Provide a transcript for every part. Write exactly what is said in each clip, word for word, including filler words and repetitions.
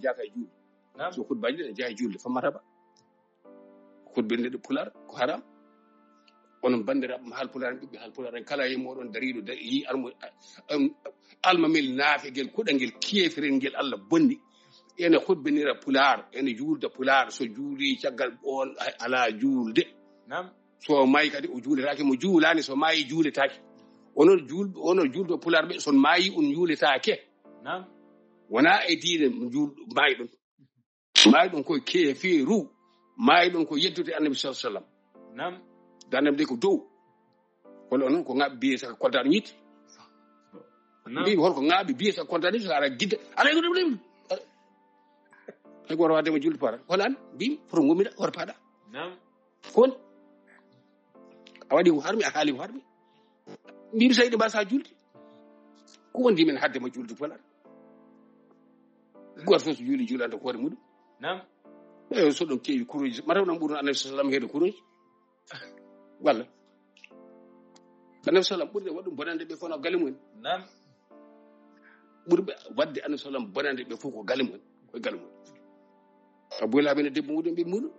Jaka e juulde. So khutbaji ɗi ne jaaha e juulde, fammata ba. Khutbinde ɗo pular ko haram. Onon banndiraaɓe mo haal pular en, ɓiɓɓe haal pular en, kala e mooɗon dariiɗo da- yi almu- almamel naafegel kuɗangel keefirel ngel Allah bonni, ene khutbinira pular, ene juulda pular. So juuli caggal on, alaa juulde. So maayi kadi o juuletaake, mo juulaani so maayi juuletaake. Onon juul- onon juulɗo pular ɓe, so maayi on juuletaake. Wonaa e diine juul- maayi ɗon. Maayi ɗon ko keefiru. Maayi ɗon ko yeddude Annabi sallallahu alaihi wasallam. Dande de ko dow. Kono onon ko ŋaaɓi biye saka koltaɗo ñitti. Mbi holko ŋaaɓi biye saka koltaɗo ñitti, saka ara gidda. Ala ko ɗum ɗum. Ay goro wadde mo julde para. Wala an mbi foto ngomida wor pada. Kon a waɗi ko harmi, a haali ko harmi. Mbiimi saydi mba sa julde. Ko wondi men hadde ma julde pular? Goto fof so juuli juulande ko hoore muɗum. Ɓeyo so ɗum keewi kuroji, mataw noon ɓurno Annabi sallam heede kuroji. Walla Annabi sallam ɓurde waɗɗum bonande ɓe fof no galle mumen. Ɓurɓe waɗde Annabi sallam bonande ɓe fof ko galle mumen. Koye galle mumen. Abu Lahab ene debbo muɗum ɓiɓɓe muɗum.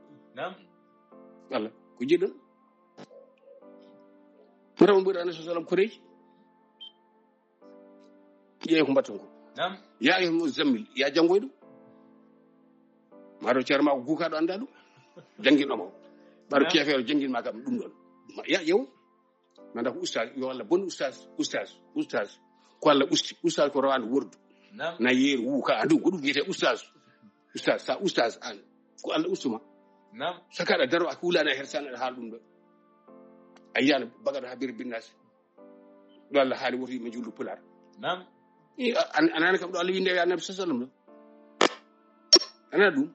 Walla ko jiɗɗon? Mataw on ɓuri Annabi sallam koreji. Ƴeew ko mbatton ko. Ya ayyuhal muzammil, ya janngoy ɗum. Mataw ceerno ma ko guukaɗo annda ɗum. Jannginɗo ma o. Mataw keefeero janngin ma kam ɗum ɗon. Ya ƴeew. Manda ko ustaz, yo Allah bon ustaz, ustaz, ustaz. Ko Allah usti, ustaz ko rawaande wordu. Na yeeru wuuka adu ko ɗum wiyete ustaz. Ustaz, sa ustaz an. Ko Allah ustuma. Saka aɗa daro a hulana her sana aɗa haal ɗum ɗo. A yiyana bagaɗo ha biri binnas. Ɗo Allah haali woto yimɓe juldu pular. Anani kam ɗo Allah wi ndewe Annabi sallallahu alaihi wasallam ɗo. Anani ɗum.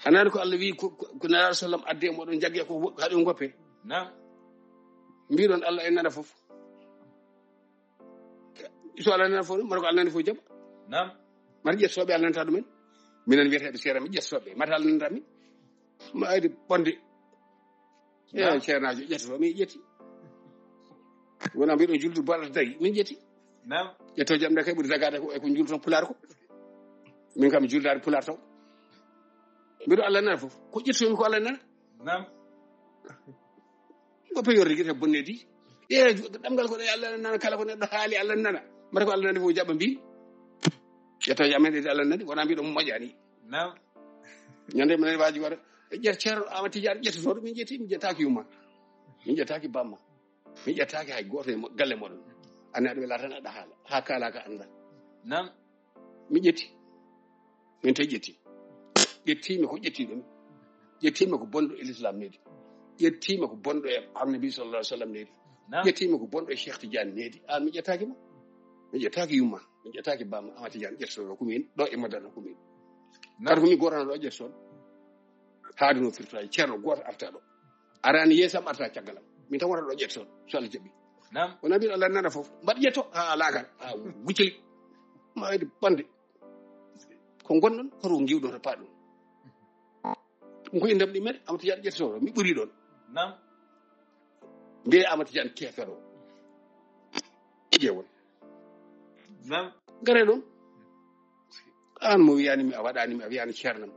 Anani ko Allah wi ko Nara sallam adde moɗon jagge ko haɗi on goppe. Mbiɗon Allah en nana fof. So Allah nana fof, mara ko Allah nani fof jaɓa. Mara ƴettoɓe Allah nanta ɗumen. Minen wiyeteɓe seera mi ƴettoɓe. Mata Allah nanta min. Ma ayde bonde. Eyi ceernaajo ƴettoto mi ƴetti. Wona mbiɗo juldu balata dagi min ƴetti. Ƴetto jam nde kay ɓuri dagade ko e ko juldu toon pulaar ko. Min kam juldaade pulaar taw. Mbiɗo Allah nana fof ko ƴettomi ko Allah nana. Ko peyor rigi te bonnedi. E ɗamgal ko ɗo Allah nana kala ko neɗɗo haali Allah nana. Mata ko Allah nani fof jaɓa mbi. Ƴetto jam en ɗe Allah nani wona mbiɗo moƴani. Ñande minen waaji wara e ƴer ceerno Ama Tidiane ƴettotoɗo min ƴetti min ƴettaki yumma. Min ƴettaki bamma. Min ƴettaki hay goto e galle moɗon. Annaɗo ɓe latana aɗa haala ha kala ka anda. Mi ƴetti. Min tawi ƴetti. Ƴettimi ko ƴettiɗon. Ƴettimi ko bonɗo e l'islam nedi. Ƴettimi ko bonɗo e Annabi sallallahu alaihi wasallam nedi. Ƴettimi ko bonɗo e Cheikh Tidiane nedi. An mi ƴettaki ma. Mi ƴettaki yumma. Mi ƴettaki bamma Ama Tidiane ƴettotoɗo ko min ɗo e madana ko min. Kar ko mi gorano ɗo ƴettotoɗo. Haade no firtotaji ceerno goto arta ɗo. Arani yeesam arta caggalam. Min tan wonata ɗo ƴettotoɗo so Allah jaɓi. Wona mbiɗo Allah nana fof mbaɗ ƴetto ha alagal ha gucceli. Ma wayde bande. Ko gonɗon koto ko giwɗon to paɗum. Ɗum ko indam ɗi mere Ama Tidiane ƴettotoɗo mi ɓuri ɗon. Mbiye Ama Tidiane kefero. Ƴeewon. Gare ɗon. An mo wiyani mi a waɗani mi a wiyani ceernam.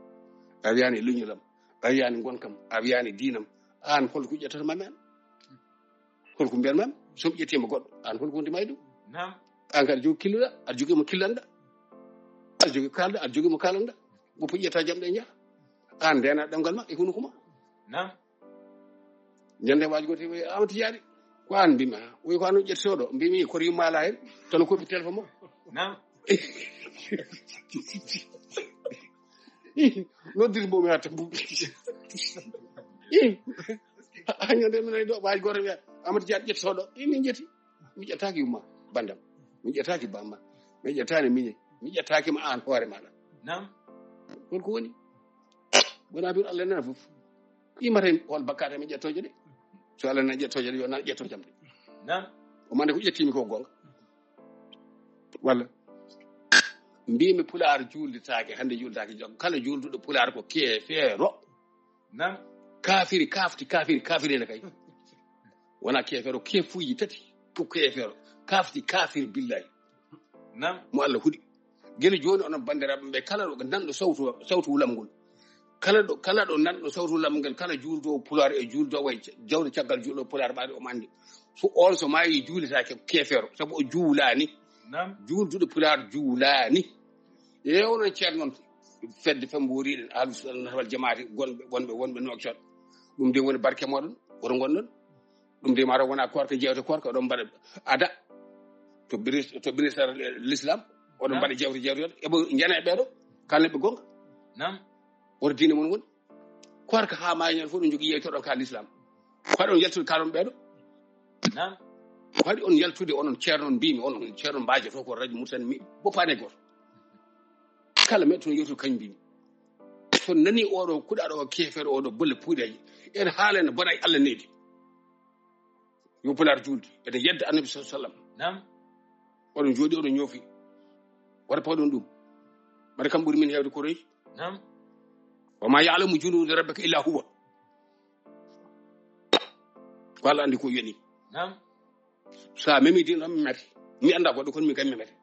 A wiyani leñolam. A wiyani gonkam. A wiyani diinam. An holko ƴettata mami an? Holko mbiyat mami? So mi ƴettima goɗɗo an holko wondi ma e ɗum? An kadi jogi killuɗa aɗa jogi mo killanɗa. Aɗa jogi kalɗa aɗa jogi mo kalanɗa. Woppo ƴetta jamɗe e jaa. An ndena ɗemgal ma e hunuko ma. Ñande waaji goto wi Ama Tidiane ko an mbimi ha wi ko an ƴettotoɗo mbimi koto yumma ala hen tan o koppi téléphone mo. Noddir mbomi ha tabbu. Ha ñande mi nayi ɗo waaji goto wiya Ama Tidiane ƴettotoɗo min ƴetti. Mi ƴettaki yumma bandam. Mi ƴettaki bamma. Mi ƴettani miñe. Mi ƴettaki ma an hoore maɗa. Holko woni? Wona mbiɗo Allah nana fof. Imata hol bakkate mi ƴettoje de. So Allah nana ƴettoje de yo nan ƴetto jam de. O mande ko ƴettimi ko gonga. Walla mbimi pulaar julditaake hande julditaake jom kala julduɗo pulaar ko keefeero. Kafiri kafti kafiri kafiri ne kay. Wona keefeero keefuji tati ko keefeero kafti kafiri billahi. Mo Allah huɗi. Gila jooni, onon banndiraaɓe ɓe, kala ɗo nanɗo sawtu, sawtu wulam ngol, kala ɗo, kala ɗo nanɗo sawtu wulam ngol, kala juuldo pulaar e juuldo way jawdi caggal juulɗo pulaar ɓaade omo anndi. So on so maayi juulitaake keefeero, sabu o juulaani. Juulduɗo pulaar juulaani. E onon ceerno noon, fedde Femmbooriiɗen, Ahlu Sunna wal Jamaati, gonɓe, wonɓe, wonɓe Nouakchott. Ɗum de woni barke mooɗon, oto ngonɗon. Ɗum de mataw wona koorka, jewte koorka, oɗon mbaɗa ada to biri-, to ministère l'islam, oɗon mbaɗa jewte, jewte, jewte. Eɓe njana e ɓeeɗo, kalne ɓe gonga. Oto diine mon woni. Koorka haa maayi ñande fof ɗum jogii yeytorɗon ka l'islam. Ko haɗi on yaltude kalon ɓeeɗo? Ko haɗi on yaltude onon ceerno on mbimi, on, on ceerno mbaajo to ko radio Mauritanie mi boppaani e gooto. Kala meɗɗo toon yewtude kañum mbimi. So nani oɗo kuɗaɗo o keefeero oɗo bolle puuɗeeje, ene haala ene bona e Allah needi. Yo pulaar juulde, ene yedda Annabi sallallahu alaihi wasallam. Oɗon jooɗi, oɗon ñoofi. Wata pawɗon ɗum. Mbaɗa kam ɓuri min heewde ko reyi. Wa ma ya'lamu junuda rabbika illa huwa. Ko Allah anndi ko yoni. Sa memi din ɗon mi mati. Mi annda goɗɗo kono min kam mi mati.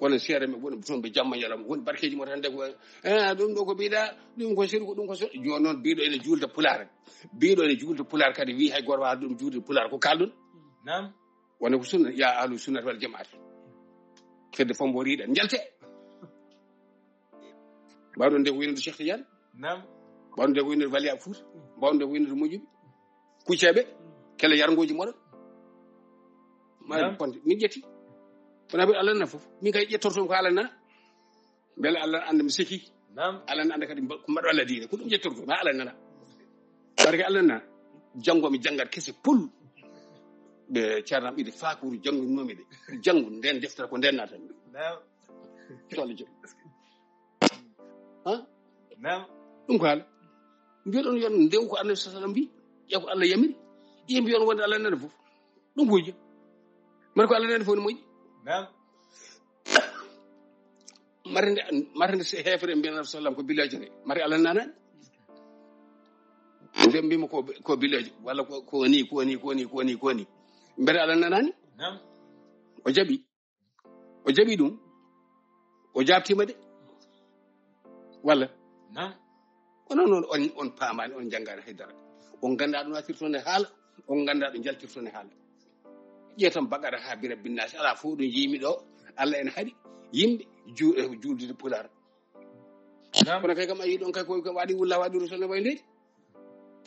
Wona seere mi woni toon ɓe jamma ñalawma. Woni barkeeji mo tan de ko, eh, ɗum ɗo ko bida, ɗum ko sirku, ɗum ko so-, jooni noon biiɗo ene juulda pulaar. Biiɗo ene juulda pulaar kadi wi hay gooto waawata ɗum juulde pulaar ko kalɗon. Wona ko sunna, ya ahlu sunnati wal jamaati. Fedde Femmbooriiɗen, njalte. Mbaɗon nde ko winande Cheikh Tidiane. Mbaɗon nde ko winande Waliya Fouta. Mbaɗon nde ko winande Moƴƴuɓe. Kucceeɓe, kele yarngooji moɗon. Maa bonde, min ƴetti. Kono ɓe Allah na fof. Min kay ƴettortoo ko Allah na. Mbele Allah na annda mi seki. Allah na annda kadi mba-, ko mbaɗo Allah diine. Ko ɗum ƴettortoo, ma Allah nana. Barke Allah na. Janngo mi janngat kese pul. Ɓe ceernam ɓiɗe fakuru janngunoomi ɗe. Janngu nden deftere ko nden naatan. Cole jom. Ha? Ɗum ko haala. Mbiyoɗon yon ndew ko Annabi sallallahu alaihi wasallam mbi. Ƴeew ko Allah yamiri. Ƴeew mbiyon wonde Allah nana fof. Ɗum ko hujja. Mbaɗa ko Allah nana fof ne moƴƴi. Mbaɗa nde, mbaɗa nde se heefere mbiyan Annabi sallallahu alaihi wasallam ko billaji ne. Mbaɗa Allah nana. Nde mbima ko, ko billaji. Walla ko, ko ni, ko ni, ko ni, ko ni, ko ni. Mbeɗa Allah nanani. O jaɓi. O jaɓi ɗum. O jaabtiima de. Walla? Kono noon on, on paamaani, on njanngaani hay dara. On nganndaa ɗo natirton e haala, on nganndaa ɗo njaltirton e haala. Ƴeew tan Baqara haa Birabbi Naasi, alaa fof ɗo njiimi ɗo, Allah ene haɗi yimɓe ju-, e juuldude pulaar. Kono kay kam a yii ɗon kay ko, ko waɗi wulla waɗi Rasul ne wayi leydi.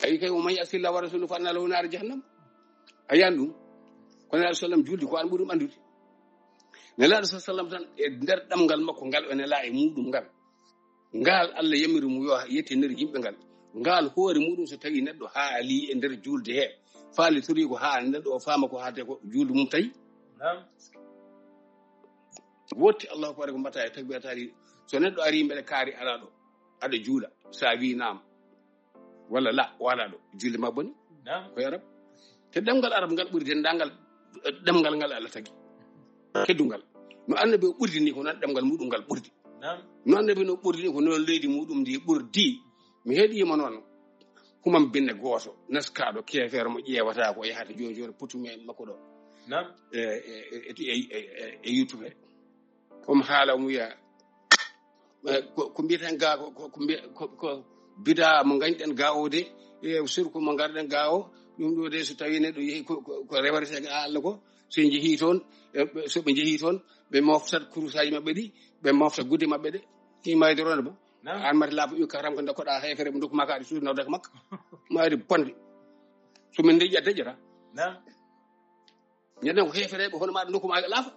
Ayi kay, "Wa man ya'si Allaha wa rasulahu fa anna lahu naaru jahannam." A yiyan ɗum? Kono Nelaaɗo sallam juulde ko an ɓuri ɗum anndude. Nelaaɗo sallam tan e nder ɗamngal makko ngal o nelaa e muɗum ngal. Ngal Allah yamiri mo yo yettinir yimɓe ngal. Ngal hoore muɗum so tawi neɗɗo haali e nder juulde he, faali tori ko haa neɗɗo o faama ko haate ko juulde mum tawi. Wotti Allahu akbar ko mbatta e takbirataari. So neɗɗo ari mbeɗa kaari alaa ɗo, aɗa juula. Sa wi naam. Walla la, wala ɗo. Julde ma boni. Ko e Arab. Te ɗemngal Arab ngal ɓuri denndaangal, eh, ɗemngal ngal Allah tagi. Teddungal. No Annabi o ɓurdi ni ko noon ɗemngal muɗum ngal ɓurdi. No Annabi no ɓurdi ni ko noon leydi muɗum ndi ɓurdi. Mi heɗiima noon. Humam binne gooto, naskaaɗo keefeero mo ƴeewata ko yahata jooni jooni potumi e makko ɗo. E, e, e, e, e, e YouTube he. Omo haala, omo wiya, eh, ko, ko mbiyeten ga, ko, ko, ko mbiya-, ko, ko bidaa mo ngañɗen ga o de, e sirku mo ngarɗen ga o, ɗum ɗo de so tawi neɗɗo yehi ko, ko, ko rewarete ga Allah ko, so njehii toon, e ɓe, so ɓe njehii toon, ɓe moftat kurusaaji maɓɓe ɗi, ɓe mofta gudde maɓɓe ɗe, imayde ronde ba. An mati laafa ƴukka tan ko ndokkoɗa heefere mo ndokku ma ka aɗa suudu nawdaka makka. Mayde bonde. So min deƴƴa deƴƴata. Ñande ko heefereɓe hono maɗa nokku ma laafa.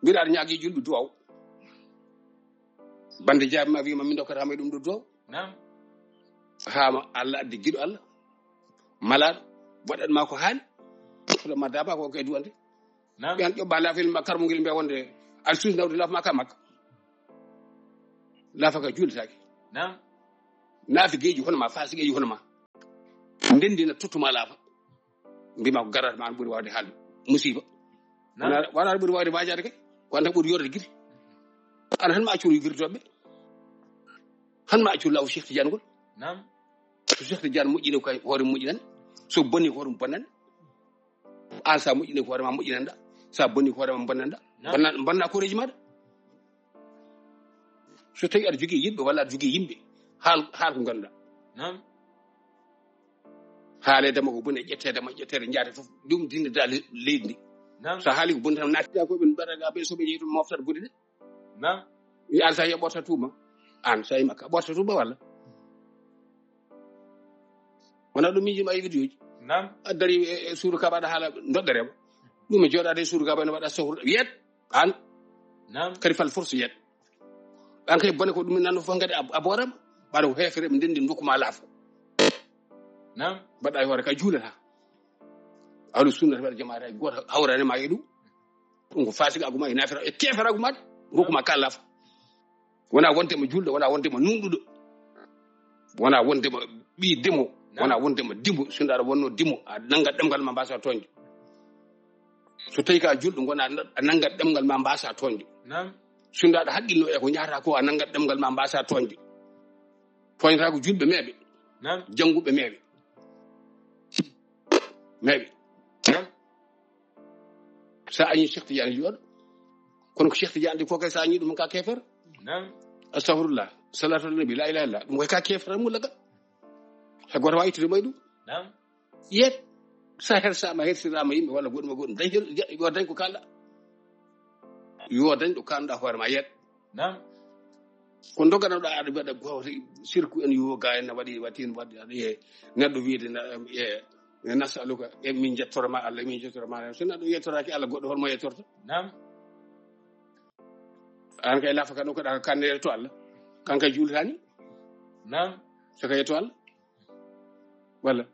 Mbiɗa aɗa ñaagi julɓe duwaw. Bande jaabi ma wiima min dokkata ma ɗum ɗo duwaw. Haa ma Allah addi giɗo Allah. Malaɗo. Waɗat ma ko haani. Kono ma daba ko kay duwande. Ɓe an ƴobba laafel ma karmo ngel mbiya wonde aɗa suudu nawde laafa ma ka makka. Laafa ka juulitaake. Naafi geeji hono ma, faasi geeji hono ma. Ndendi na tuttu ma laafa. Mbima ko garata ma an ɓuri wawde haalde. Musiba. Wona, wona ɓuri wawde wajaade kay. Ko an tan ɓuri yorde gite. An han ma accuru wirdoɓe. Han ma accuru law Cheikh Tidiane ngol. So Cheikh Tidiane moƴƴini ko kay hoore moƴƴinan. So bonni ko hoore bonnan. An sa moƴƴini ko hoore ma moƴƴinan da. Sa bonni ko hoore ma bonnan da. Bonna, bonna koreji ma da. So tawi aɗa jogii yiɗɓe walla aɗa jogii yimɓe, haal, haal ko ngannduɗaa. Naam. Haaleede ma ko boni, ƴetteede ma, ƴetteede, njaate fof, ɗum dindida le-, leydi ndi. Naam. So a haali ko boni tan, naatida ko ɓe mbaɗa ga ɓe, so ɓe yehi toon, moftat gudi ɗe. Naam. Wi an sa yehi ɓorta tuuma. An sa yehi makka, ɓorta tuuma walla? Wona ɗum miijima e vidéo ji. Naam. A dari e, e suudu kaaba aɗa haala doɗɗere ma. Ɗum e jooɗaade e suudu kaaba ene waɗa sahur. Yet an. Naam. Kadi fal force yet. An kay bone ko ɗum nanno fof kadi a, a boorama. Ɓaɗa ko heefere ɓe ndendi ndokkuma laafa. Naam. Mbaɗa e hoore ka juulata. Ahlu sunna wal jamaata hay gooto hawrani ma e ɗum. Ɗum ko faasiqaagu ma e naafira e keeferaagu ma de. Rokkuma ka laafa. Wona wonde mo juulɗo, wona wonde mo nunɗuɗo. Wona wonde mo ɓii dimo, naam, wona wonde mo dimo. Sinno aɗa wonno dimo, a nanngat ɗemngal ma mbasa toñde. So tawi ka juulɗo, ngona a nanngat ɗemngal ma mbasa toñde. Naam. Sinno aɗa haqqilno e ko njahata ko, a nanngat ɗemngal ma mbasa toñde. Toñata ko juulɓe meeɓe. Naam. Jannguɓe meeɓe. Meeɓe. Naam. Sa añi Cheikh Tidiane jooɗo. Kono ko Cheikh Tidiane de ko kay sa añi ɗum ka keefer. Naam. Astaghfirullah. Salatu ala nabi. La ilaha illallah. Ɗum koy ka keefer mu laga. Hay gooto wawi ittude ma e ɗum. Naam. Yet. Sa hersama, hersirama yimɓe walla goɗɗum e goɗɗum. Dañ her-, yo dañ ko kalɗa. Yo dañ ɗo kalɗa hoore ma yet. Naam. Ko doganoɗa aɗa mbaɗa goto sirku en yo ga en waɗi, waɗi, waɗi, waɗi e neɗɗo wiide na, e, e nasaluka, e min jettorma Allah, min jettorma. So neɗɗo yettoraki Allah, goɗɗo holmo yettorta? Naam. An kay lafa kan ko ɗa kanne to Allah. Kan kay juultani. Naam. So kay to Allah. Walla.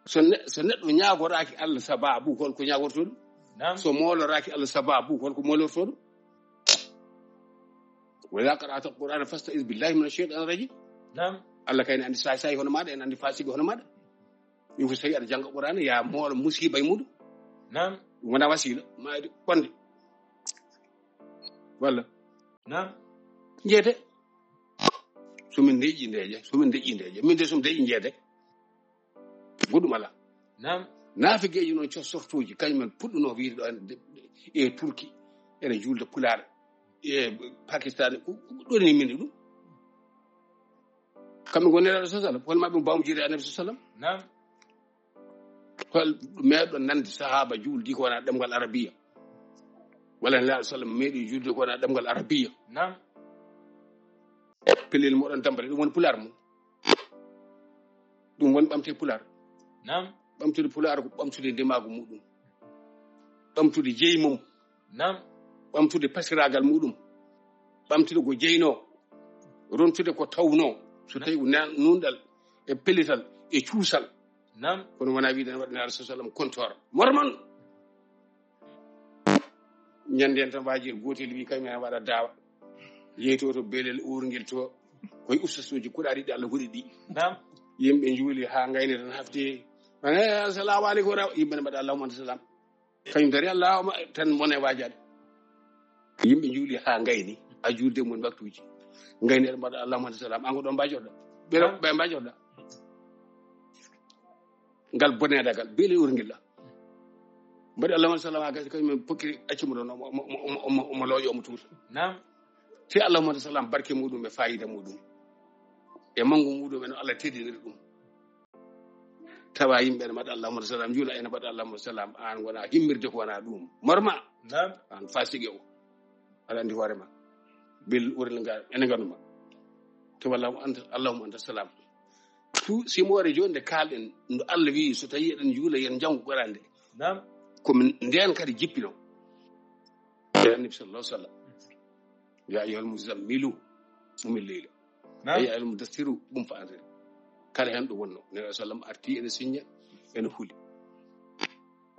So ne-, so neɗɗo ñaagoraaki Allah sababu, holko ñaagorto ɗum? Naam. So mooloraaki Allah sababu, holko moolorto ɗum? Wa idha qara'ta al-Qur'ana fasta'idh billahi minash shaytanir rajim. Naam. Allah kay ne andi saay saay hono maɗa, ene andi fasiki hono maɗa. Ɗum ko so tawi aɗa jannga Qur'ana, ya moolo musiba e muɗum. Naam. Ɗum wona wasila, ma ede konde. Walla. Naam. Jeete. So min deƴƴi ndeeƴa, so min deƴƴi ndeeƴa. Min de so mi deƴƴi jeete. Goɗɗum alaa. Naam. Naafegeeji noon co-, sortooji, kañum en puɗɗunoo wiyde ɗo en de, e Turki, ene juulda Pulaar, e Pakistan, ko, ko ɗoni min e ɗum. Kamɓe ngoni Nelaaɗo sallallahu alaihi wasallam, hol maɓɓe mbaamu jiide Annabi sallallahu alaihi wasallam? Naam. Hol meeɗo nande sahaaba juuldi ko wona ɗemngal Arabiya? Walla Nelaaɗo sallam meeɗi juulde ko wona ɗemngal Arabiya? Naam. Pellel moɗon tambale, ɗum woni Pulaar mum. Ɗum woni ɓamte Pulaar. Naam. Ɓamtude Pulaar ko ɓamtude ndimaagu muɗum. Ɓamtude jeyi mum. Naam. Ɓamtude pasiraagal muɗum. Ɓamtude ko jeynoo. Rontude ko tawnoo. So tawi ko na-, nunɗal e pellital e cuusal. Naam. Kono wona wiide ne waɗa Nelaaɗo sallam kontoor. Mormon. Ñande en tan waajel gootel wi kañum en waɗa daawa. Yeyto to belel uurngel to. Koye ustasuuji kuɗaaɗi ɗi Allah hoɗi ɗi. Naam. Yimɓe njuuli haa ngayni tan hafti. Eh, assalamu aleykum wa rahma-, yimɓe ne mbaɗa allahumma anta salam. Kañum dari allahumma tan mone waajaade. Yimɓe njuuli haa ngayni. A juulde mum waktuuji. Ngayni aɗa mbaɗa allahumma anta salam. An ko ɗon mbajoɗa. Ɓe, naam, ɓe mbajoɗa. Ngal boneedagal, beele urngel la. Mbaɗi allahumma sallam ha gasi, kañum en pokkiri acci mo ɗon, omo, omo, omo, omo, omo looƴo, omo tuuta. Naam. Te allahumma sallam barke muɗum e fayida muɗum. E mangu muɗum en Allah teddiniri ɗum. Tawa yimɓe ne mbaɗa allahumma sallam, juula ene mbaɗa allahumma sallam, an wona himmirde ko wona ɗum. Morma. Naam. An fasige o. Aɗa andi hoore ma. Bil urel ngal, ene ngandu ma. To wallahu anta, allahumma anta salam. Tu simoore jooni nde kaalɗen, no Allah wi'i, so tawi eɗen juula, yen janngu Qur'an nde. Naam. Ko min ndeen kadi jippino. E Annabi sallallahu alaihi wasallam. Ya ayyuhal muzammilu, qumil layla. Naam. Ya ayyuhal muddassiru, qum fa anzir. Kala hen ɗo wonno, Nabi sallam arti ene siñña, ene huli.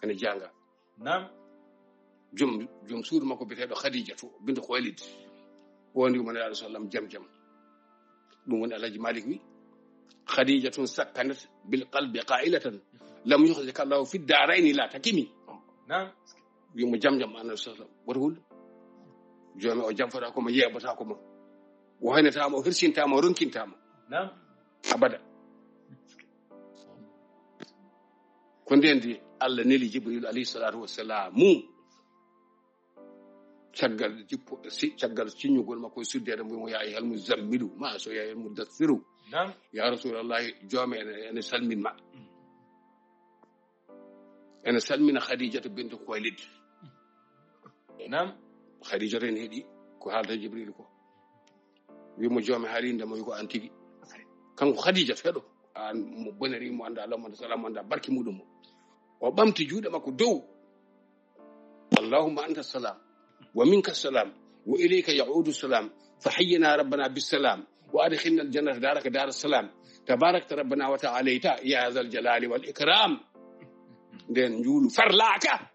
Ene janga. Naam. Joom, joom suudu makko biyeteeɗo Khadijatu bintu Khuwaylid. O woni mo Nelaaɗo sallam jam jam. Ɗum woni Alhaji Malik wi, "Khadijatun sakkanat bil qalbi qailatan, lam yukhzika Allahu fid darayni la takimi." Naam. Wi mo jam jam Annabi sallam. Woto hul. Joomi o jamfata ko mo, yeebata ko mo. O haynata mo, o hirsintama, o ronkinta mo. Naam. Abada. Ko nden de Allah neli Jibril alayhi salatu wassalam. Caggal jippo, si, caggal siññugol makko e suddeede mo, ya ayyuhal muzammilu, ma so ya ayyuhal muddassiru. Naam. Ya Rasulallahi, joome ene, ene salmin ma. Ene salmina Khadijata bintu Khuwaylid. Naam. Khadijata ene heɗi ko haalta Jibril ko. Wi mo joome haali nde mo wi ko an tigi. Kanko Khadijata heɗo. An mo boneri mo annda Allah mo annda salam mo annda barki muɗum mo. O ɓamti juuɗe makko dow. Allahumma anta salam. Wa minka salam. Wa ilayka ya'udu salam. Fa hayyina rabbana bis salam. Wa adkhilna al jannata daraka dar salam. Tabarakta rabbana wa ta'alayta ya zal jalali wal ikram. Nden njuulu farlaaka.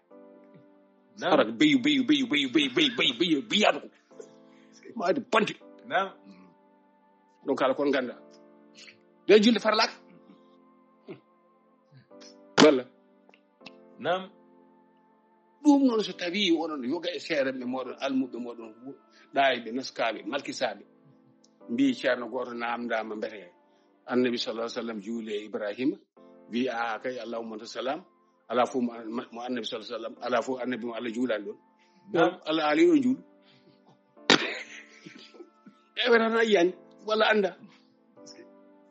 Naam. Farlaaka beyu, beyu, beyu, beyu, beyu, beyu, beyu, beyu, beyu, beyu, ko. Maadi bandi. Naam. Ɗum kala kon ganda. Nde julde farlaaka. Walla. Naam. Ɗum noon so tawi onon yoga e seerenɓe moɗon, almuɓɓe moɗon, ɗaayɓe, naskaaɓe, malkisaaɓe. Mbii ceerno gooto naamndaama mbete. Annabi sallallahu alaihi wasallam juuli e Ibrahima. Wi a kay Allahumma anta salam. Ala fof mo, mo annabi sallallahu alaihi wasallam. Ala fof annabi mo Allah juulani ɗon. Naam. Ɗon Allah haali ɗon juulu. E wetata yiyani. Walla annda.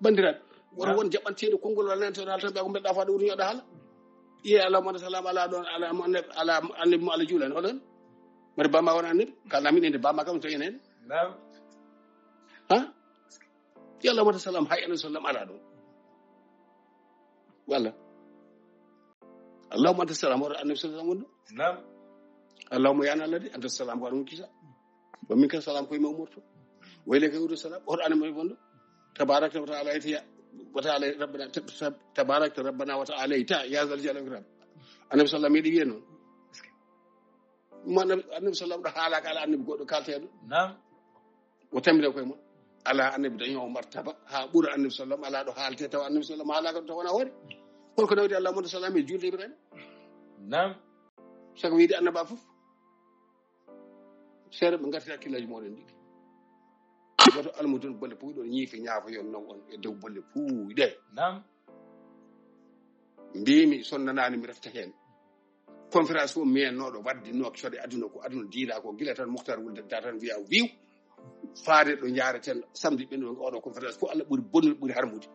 Banndiraaɓe. Won, naam, won jaɓanteeɗo konngol walla nanteeɗo haala tan ɓe ko mbeɗa faade woni yoɗa haala. Iye Allahumma anta salam ala ɗon, ala mo annabi, ala annabi mo Allah juulani. Oɗon. Mbaɗa bamma wona annabi. Kalna min ende bamma kam to enen. Naam. Ha? Yo Allahumma anta salam, hay annabi sallam ala ɗon. Walla. Allahumma anta salam, hoto annabi sallam wonɗo. Naam. Allahumma ya Allah de, anta salam, ko an woni kisa. Wa minka salam, ko e ma umorto. Wa ilayka yaudu salam, hoto annabi wonɗo. Tabarakta wa ta'alayta ya, wa ta'ala rabbana, tab-, tab-, tabarakta rabbana wa ta'alayta ya zal jalali wal ikram. Annabi sallam yiɗi wiye noon. Mo annabi, annabi sallam ɗo haalaka ala annabi goɗɗo kalteeɗo. Naam. O tambina koye mon. Ala annabi dañoowo martaba haa ɓura annabi sallam, ala ɗo haalte tawa annabi sallam haalaaka ɗo tawa wona hoore. Kono ko nawdi Allahumma sallam e juulde Ibrahima. Naam. Sago wiide annaba fof. Seeɗa ɓe ngarti hakkillaaji mooɗon ɗi. Goto almudun bolle puuyɗo ñiife ñaafo yon non on e dow bolle puuyɗe. Naam. Mbimi sonnanaani mi refta heen. Conférence fof meennoɗo wadde Nouakchott e aduna ko aduna diila ko gila tan Mouhtar Wul Dadda tan wiya wiw. Faade ɗo njaareten samedi ɓen ɗo oɗo conférence ko Allah ɓuri bonnude ɓuri harmude.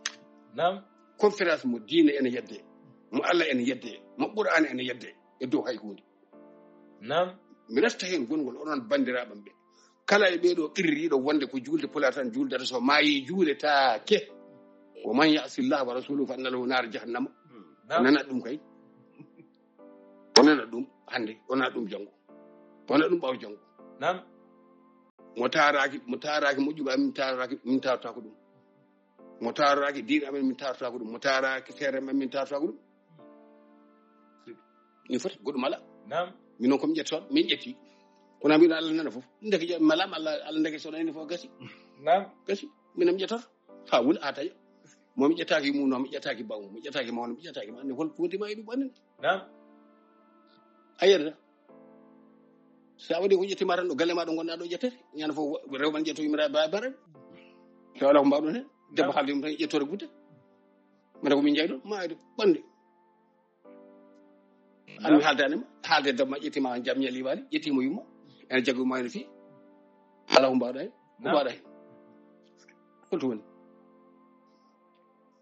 Naam. Conférence mo diine ene yedde. Mo Allah ene yedde. Mo Qur'an ene yedde. E dow hay hunde. Naam. Mi refta heen gongol onon banndiraaɓe am ɓe. Kala e ɓee ɗo qirriiɗo wonde ko juulde pulaar tan juuldata so maayi juuletaake. Wa man ya'si Allah wa rasulahu fa inna lahu naara jahannama. Naam. Nana ɗum kay. O nana ɗum hannde, o nana ɗum janngo. O nana ɗum ɓaawo janngo. Naam. Mo taaraaki, mo taaraaki moƴƴuɓe amin, taaraaki, min taartaako ɗum. Mo taaraaki diine amin, min taartaako ɗum. Mo taaraaki feere amin, min taartaako ɗum. Min foti goɗɗum ala. Naam. Min noon ko min ƴettooɓe, min ƴetti. Kono mbiɗo Allah nana fof. Ndeke ƴe-, malam Allah, Allah ndeke so nani fof gasi. Naam. Gasi. Min am ƴettoto. Ha wula ha taƴa. Mo mi ƴettaaki mum, no mi ƴettaaki baw, mi ƴettaaki mawno, mi ƴettaaki ma. Ande hol ko woni ma e ɗum ɓannen. Naam. A yiyata. Sa waɗi ko ƴetti ma tan ɗo galle ma ɗo gonɗa ɗo ƴettete. Ñande fof rewɓe ne ƴetto yumira ba bare. Tawa ala ko mbawɗon hen. Debbo haalde yum tan ƴettore gudde. Mata ko min jeyɗo, ma ayde ɓande. An mi haaldaani ma, haalde debbo ma ƴetti ma jam ñali waali, ƴetti mo yumma. Ene jaggu ma ene fi. Ala ko mbawɗa hen. Ko mbawɗa hen. Holto woni?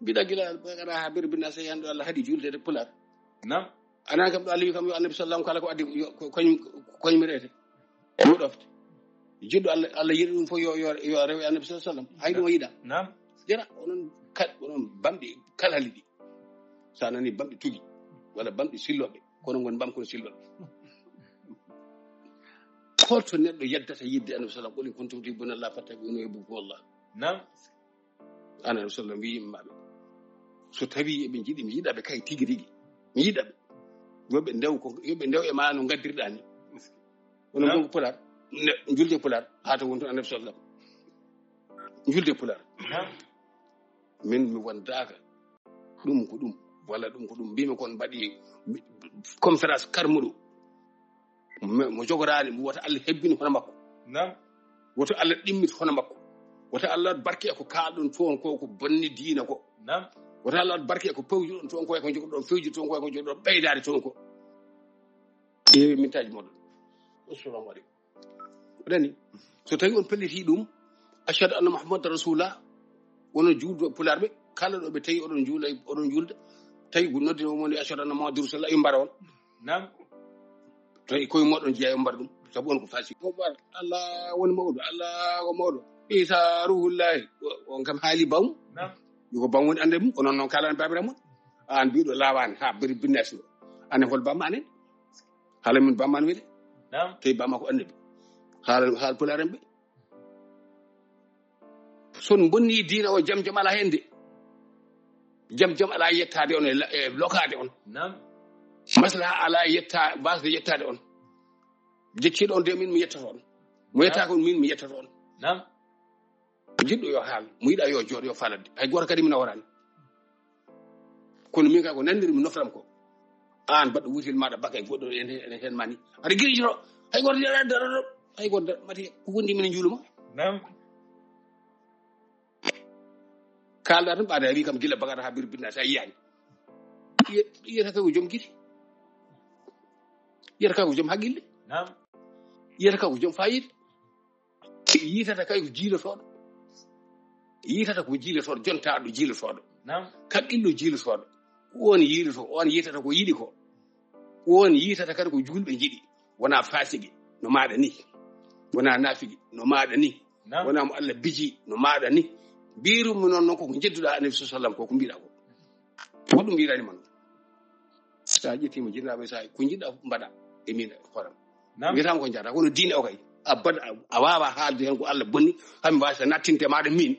Mbiɗa gila ɓe kala ha bere binna sey hande Allah haɗi julde de pulaar. Naam. Anan kam ɗo Allah wi kam yo annabi sallam kala ko addi yo ko koñ koñ mi rete. Mo ɗofte. Jiɗɗo Allah, Allah yiɗi ɗum fof yo, yo, yo rewe annabi sallam. Hay ɗum o yiɗa. Naam. Jara onon kal-, onon bamɗi kala liɗi. Sa nani bamɗi tugi walla bamɗi silloɓe, kono ngon bam kono silloɓe. Holto neɗɗo yeddata yidde annabi sallam, qul in kuntum tuhibbuna Allah fattabi'uni yuhbibkumullah. Naam. Annabi sallam wi yimɓe maɓɓe, so tawi eɓe jiɗi mi yiɗa ɓe kay tigi rigi. Mi yiɗa ɓe. Yo ɓe ndew ko, yo ɓe ndew e ma no gaddirɗa ni. Onon gonko pulaar, ne, julde pulaar, haa to wonto annabi sallam. Julde pulaar. Naam. Min mi wondaaka. Ɗum ko ɗum, walla ɗum ko ɗum. Mbimi kon mbaɗi conférence karmuɗo. Mo, mo jogoraani, mo wota Allah hebbin hono makko. Naam. Wota Allah ɗimmit hono makko. Wota Allah waɗ barke e ko kaalɗon toon ko, ko bonni diina ko. Naam. Wota Allah waɗ barke e ko pewjuɗon toon ko, e ko jogoɗon fewjude toon ko, e ko jogoɗon ɓeydaade toon ko. Ƴeewi mintaaji moɗon. Assalamu aleykum. Aɗa anndi, so tawi on pelliti ɗum, ashhadu anna Muhammadan rasulullah, wonon juulɓe pulaar ɓe, kala ɗo ɓe tawi oɗon juula, oɗon juulda, tawi ko noddino mo ni ashhadu anna Muhammadan rasulullah, yo mbara on. Nam. Tawi koye moɗon jeeya, yo mbara ɗum, sabu on ko fasi. Ko bar, Allah woni mawɗo, Allah ko mawɗo. Isa ruhullahi, o-, on kam haali bawm. Nam. Yo ko bawm woni annabi mum, ko noon noon kaalani baabiraam mon. Aan biiɗo laawaani haa bari binnaasi ɗo. Anen hol bamma anen? Haala min bamma an weli. Nam. Tawi bamma ko annabi. Haala, haala pulaar en ɓe. Son bonni diina o, jam jam alaa heen de. Jam jam alaa yettaade on e la-, e lokaade on. Nam. Maslaha alaa yetta-, basde yettaade on. Jecciiɗo on de min mi yettoto on. Mo yetta ko min mi yettoto on. Nam. Jiɗɗo yo haal, mo yiɗa yo jooɗo, yo faalade. Hay gooto kadi mi naworaani. Kono min ka ko nanndiri mi nofram ko. Aan baɗɗo wutil maaɗa baka e goɗɗo en, en heen mani. Aɗa giri jiro. Hay gooto dara, dara, dara. Hay gooto dara. Mati ko wondi min juuluma. Nam. Kaalɗa tan ɓaade a wi kam gila bagata haa bir binna sa yiyani. Yiye-, yiyata ka ko joom giri. Yiyata ka ko joom haqqille. Nam. Yiyata ka ko joom fayida. Yiitata kay ko jiilotooɗo. Yiitata ko jiilotooɗo, jontaaɗo jiilotooɗo. Nam. Kaɓɓilɗo jiilotooɗo. Ko on yiilotoo, on yiitata ko yiɗi ko. Ko on yiitata kadi ko juulɓe njiɗi. Wonaa faasigi, no maaɗa ni. Wonaa naafigi, no maaɗa ni. Nam. Wonaa mo Allah biji, no maaɗa ni. Mbiirum mi noon, noon ko ko njedduɗaa Annabi sallallahu alaihi wasallam ko, ko mbiɗa ko. Ko ɗum mbiɗani ma noon. Sa ƴettiima jinnaaɓe, sa ko njiɗɗa mbaɗa e min e hooram. Nam. Mbiyataama ko njaata, kono diine o kay. A bad-, a, a waawa haalde heen ko Allah bonni, hami waasa nattinde maaɗa min.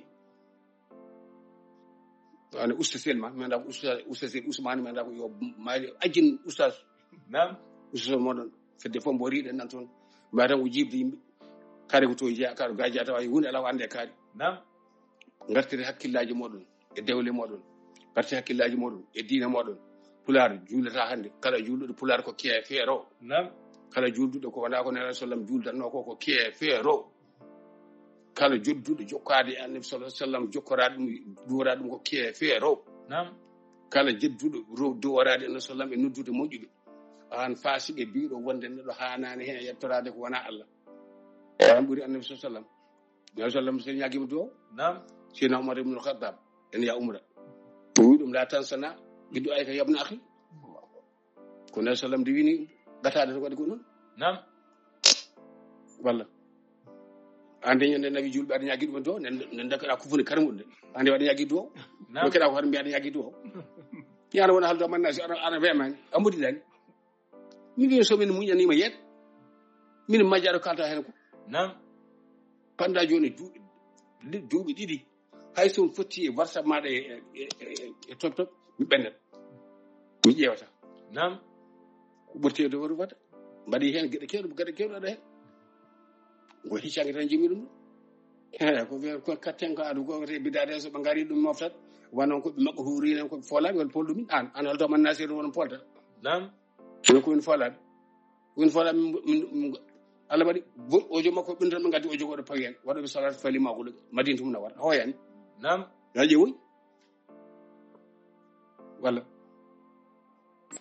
Ane Oustaz Selma, mi anndaa ko Oustaz, Oustaz Sel Ousmane, mi anndaa ko yo maayde ajin Oustaz. Nam. Oustaz moɗon, fedde fof mbo riiɗen nan toon. Mbaɗa tan ko jiibde yimɓe. Kare ko to jeya, kare ko gaja tawa, huunde alaa ko annde e kaari. Nam. Ngartiri hakkillaaji moɗon e dewle moɗon. Ngartiri hakkillaaji moɗon e diine moɗon. Pulaar juulata hannde. Kala juulɗo pulaar ko keefeero. Nam. Kala juulduɗo ko wonaa ko Nelaaɗo sallam juuldatnoo ko, ko keefeero. Kala jodduɗo jokkaade e Annabi sallallahu alaihi wasallam, jokkoraade ɗum, duworaade ɗum ko keefeero. Nam. Kala jedduɗo ro-, duworaade Annabi sallam e noddude moƴƴuɓe. Aan faasiɓe biiɗo wonde neɗɗo haanaani heen yettoraade ko wonaa Allah. Aan ɓuri Annabi sallallahu alaihi wasallam. Nabi sallam so ñaagima duwaw. Nam. Sina Umar ibn Khattab, en ya umra. O wi ɗum, "La tansana bi du'aika yabna akhi." Ko Nabi sallam de wini gataade to waɗi ko noon. Nam. Walla. Ande ñande nawi julɓe aɗa ñaagi ɗum duwaw, nen, nen dakkaɗa kufuni karamuɗo de. Ande waɗa ñaagi duwaw. Nam. Ko keɗa ko har mbiya aɗa ñaagi duwaw. Yana wona haldo manna si ana, ana wemani. Amudi dani. Min mbiya so min muñanima yeen. Min majjaro kalta heen ko. Nam. Panda jooni du-, du-, duuɓi ɗiɗi. Hay so mi fotti e WhatsApp maaɗa e, e, e, e, e TomTom, mi ɓendat. Mi ƴeewata. Nam. Ko ɓurti e dowru fata. Mbaɗi heen geɗe keewɗe, geɗe keewɗe aɗa heen. Ko hiccange tan jimi ɗum. He, ko fe-, ko katten ko adu ko te bidade so ɓe ngari ɗum moftat. Wanon ko ɓe makko hurinen ko ɓe folaɓe won polɗumin. An, an halto man nasir won polta. Nam. Kono ko min folaɓe. Min folaɓe min, min, min, Allah waɗi bo-, ojo makko ɓintal ɓe ngaddi ojo goɗɗo pawi hen. Waɗoɓe salat fali ma ko Madina tum na wara. Hoyani. Nam. Yaje woy. Walla.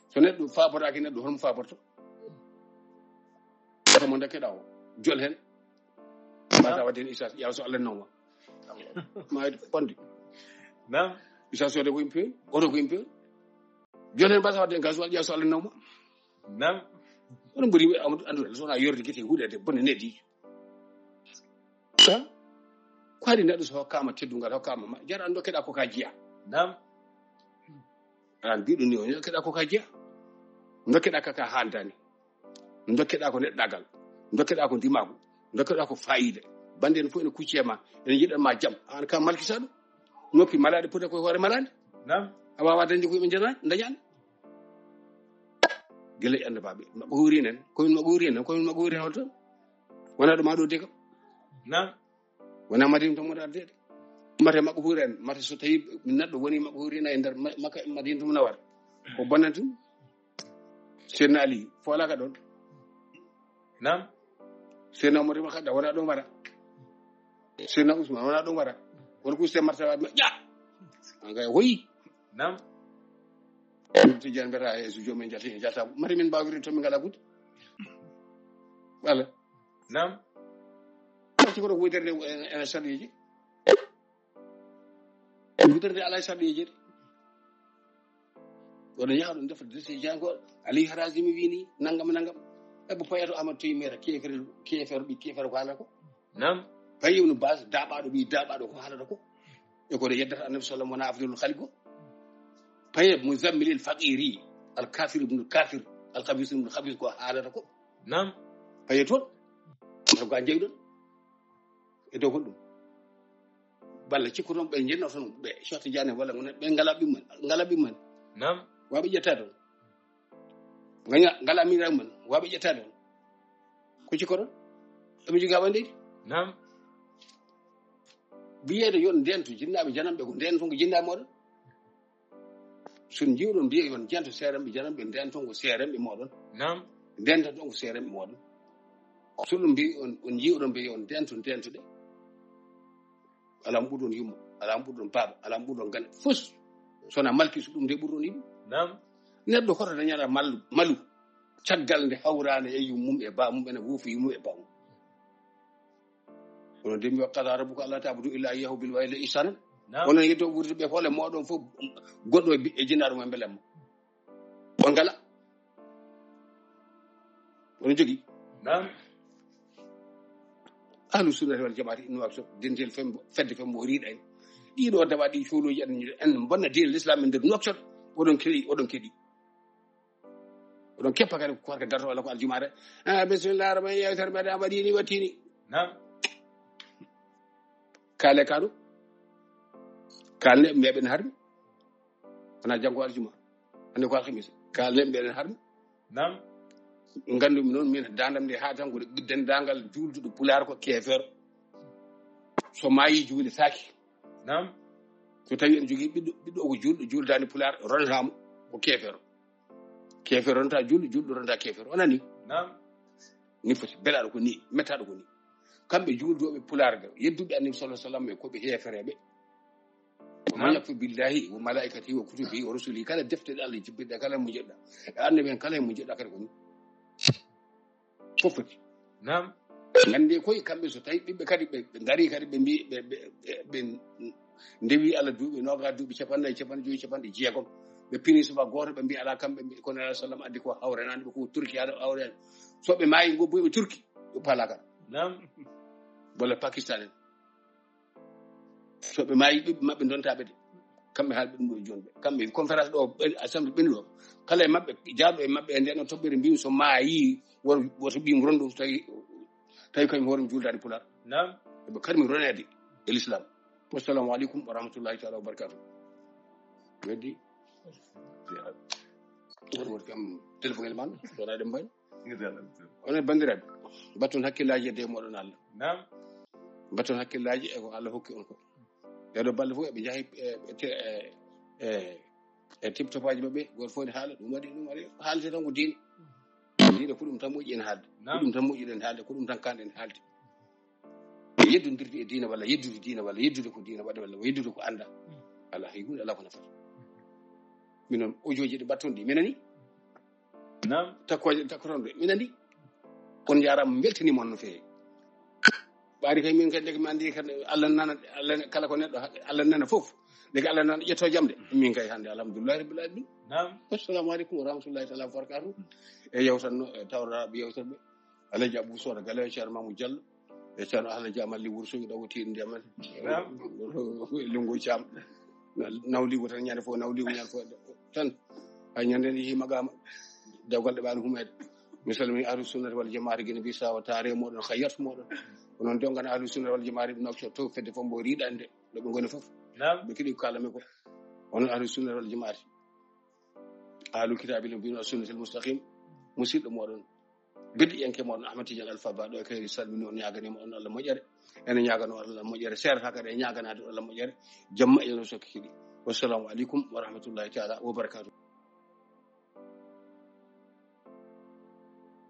So neɗɗo faboraaki neɗɗo, holmo faborto? Oto mo ndekkeɗa o. Jol hen. Mbasa wadde hen usage, ƴeewa so Allah nawma. Ma bonde. Nam. Usage sode ko yimɓe, oto ko yimɓe. Jol hen mbasa wadde hen gasoil, ƴeewa so Allah nawma. Nam. Onon mbori wi Amadou Andoura, so wona yorde gite huɗe de bonne nedi. Ha? Ko haɗi neɗɗo so hokkama teddungal, hokkama ma, jara an dokkeɗa ko ka jiya. Nam. An mbiɗo ni o dokkeɗa ko ka jiya. Dokkeɗa ka ka handani. Dokkeɗa ko neɗɗagal. Dokkeɗa ko ndimagu. Dokkeɗa ko fayida. Bande en fof ene kucci e ma. Ene jiɗan ma jam. An ka malkisaɗo. Noppi malaɗe pota koye hoore malaɗe. Nam. A wawa dañde ko yimɓe dañani, dañani. Gila e annabaaɓe. Maɓɓe huri nen. Komin maɓɓe huri nen. Komin maɓɓe huri nen holto? Wona ɗo ma ɗo de kam. Nam. Wona Madina to moɗa de. Mate maɓɓe huri en. Mate so tawi neɗɗo woni maɓɓe huri en e nder ma-, makka Madina to nawar. Ko bonnan tum. Seydina Ali, foolaka ɗon. Nam. Seydina Omar ibn Khattab, wona ɗon wara. Seydina Ousmane, wona ɗon wara. Won ko Seydina Martaba, ja! An kay, hoyi. Nam. Ɗum Tijaan mbiyata, e so joom en jalti, en jalta. Mari min mbawiri to min ngala gude. Wala. Nam. Ci ko ɗo ko witerde ene sarɗiiji. Witerde alaa sarɗiiji. Oɗon yaha ɗum defde dese janko. Ali Harazimi wini nangam nangam. Ebo payato Amadou Toyi mera kefer kefer bi kefer ko ala ko. Nam. Payi ibn Baz daɓaɗo ɓi daɓaɗo ko haalata ko. E ko yeddata Annabi sallam wona afdalul khalqi ko. Paye muzammilil faqiri al kafir ibn kafir al khabis ibn khabis ko haalata ko. Nam. Paye toon. Ko ga jeyɗon e dow goɗɗum. Balla cikku toon ɓe jenno toon ɓe Cheikh Tidiane walla ngona ɓe ngala ɓimman ngala ɓimman. Nam. Waɓe ƴetta toon. Ngala ngala mira man waɓe ƴetta toon. Ko cikkoɗon? Ɓe jogi aɓa ndeydi. Nam. Wiyeede yon ndentu jinnaaɓe janamɓe ko ndentu ko jinnaaɓe moɗon. Sun jiwɗon mbiya yon jento seeremɓe janamɓe ndentu ko seeremɓe moɗon. Nam. Ndenta ɗon ko seeremɓe moɗon. Sun ɗum mbi on on jiwɗon mbiya yon ndentu ndentuɗe. Alaa mo ɓurɗon yumma, alaa mo ɓurɗon baaba, alaa mo ɓurɗon gane. Fus sona malki so ɗum de ɓurɗon yiɗi. Nam. Neɗɗo hoto dañata malu malu. Caggal nde hawraande e yummum e baamum ene wuufi yummum e baamum. Kono de mi wakkata rabuka Allah tabudu illa iyahu bil wayde isanan. Nam. Onon yeddo ɓurduɓe hoole moɗon fof goɗɗo e ɓiɓɓe jinnaɗo mo e mbelemma. On ngala. Oɗon jogi. Nam. Ahlu sunnati wal jamaati inno ak so dentel fembo fedde fembo riiɗa en. Ɗiɗo dawa ɗi fewloji aɗa ñiɗo en bonna diine l'islam e nder noktor. Oɗon keɗi oɗon keɗi. Oɗon keppa kadi ko korka darto walla ko aljumaare. Ah, bismillah rahman yewtere mbaɗa waɗini wattini. Nam. Kale kano. Kalne mbeɓen harmi. Wona janngo aljuma. Hannde ko alhamisa. Kalen mbiɗen harmi. Nam. Ngandumi noon min dandam nde haa tan ko dendagal juulduɗo pulaar ko keefeero. So maayi juuletaaki. Nam. So tawi en jogii ɓiɗɗo ɓiɗɗo ko juulɗo juuldani pulaar ronataamo ko keefeero. Keefeero ronata juulɗo juulɗo ronata keefeero onani. Nam. Ni foti belaɗo ko ni mettaɗo ko ni. Kamɓe juulduɓe pulaar ga yedduɓe annabi sallallahu alaihi wasallam ko ɓe heefereɓe. Wa man yakfur billahi wa malaikatihi wa kutubihi wa rusulihi kala defte ɗe Allah jibbinɗe kala mo jeɗɗa e annabi en kala mo jeɗɗa kadi ko ni. Fof foti. Nam. Gande koye kamɓe so tawi ɓiɓɓe kadi ɓe ɓe ngari kadi ɓe mbi ɓe ɓe ɓe ndewi Allah duuɓi noga duuɓi capannayi capanɗe joyi capanɗe jeegom. Ɓe pini suba goto ɓe mbi ala kamɓe mbi kono alah sallam addi ko hawrenani ɓe ko turki aɗa hawrena. So ɓe maayi ngo buy ɓe turki ɓe palaka. Nam. Walla pakistan en. So ɓe maayi ɓiɓɓe maɓɓe dontaɓe de kamɓe haali ɓe ɗum ɗo joni ɓe kamɓe conférence ɗo assemble ɓeni ɗo kala e maɓɓe jaaɗo e maɓɓe e nden o toɓɓere mbimi so maayi woto ɓiyum ronɗum tawi tawi kañum hoorem juuldani pulaar. Nam. Eɓe karmi ronede e l'islam. Wassalamu aleykum wa rahmatullahi taala wa barakatuh. Weddi woto woto kam téléphone man wona ɗe mbaɗi. Onon banndiraaɓe, mbatton hakkillaaji e de moɗon Allah. Nam. Mbatton hakkillaaji e ko Allah hokki on ko. Ɗeɗo balɗe fof eɓe njahi e tiptopaaji maɓɓe goto fof ne haala ɗum waɗi ɗum waɗi haalde tan ko diine. Diine ko ɗum tan moƴƴi en haalde ko ɗum tan moƴƴiɗen haalde ko ɗum tan kanɗen haalde. Yeddondirde e diine walla yeddude diine walla yeddude ko diine waɗa walla yeddude ko annda. Alaa hay hunde alaa ko nafata. Minon ojooji ɗi mbatton ɗi minani. Nam. Takkooje ɗe takkoton ɗe min anndi. On njaaraama mbeltaniima on no feewi. Ɓaari kay min kadi ndeke mi anndi kadi Allah nana Allah kala ko neɗɗo Allah nana fof. Ndeke Allah nana ƴetto jam de min kay hannde alhamdulillahi rabbil alamin. Nam. Assalamu aleykum wa rahmatullahi taala wa barakatuh. E yewtanno e tawraaɓe yewtorɓe Alhaji Abou Soda Galawe Ceerno Mamoudou Diallo. E ceerno Alhaji Amalli Wursugi ɗo woti ndiyam en. Nam. Lingu Cam. Nawligo tan ñande fof nawligo ñande fof tan. Hay ñande nde yehi magama dewgal ɗe ɓaani humeede. Mi salmini ahlu sunnati wal jamaati gine mbi sawa taare moɗon hayyat moɗon. Onon dongana ahlu sunnati wal jamaati ɗum nokco to fedde fof mbo riɗande ɗo ɓe ngoni fof. Nam. Ɓe keɗi ko kalami ko onon ahlu sunnati wal jamaati. Ahlu kitabi no mbino sunnatil mustaqim. Musidɗo moɗon. Biddiyanke moɗon Ahmad Tidiane Alpha Ba ɗo e kayri salmini on ñaganima on Allah moƴƴere. Ene ñagano Allah moƴƴere serata kadi e ñaganade Allah moƴƴere. Jamma eno sokki kiɗi. Wassalamu aleykum wa rahmatullahi taala wa barakatuh.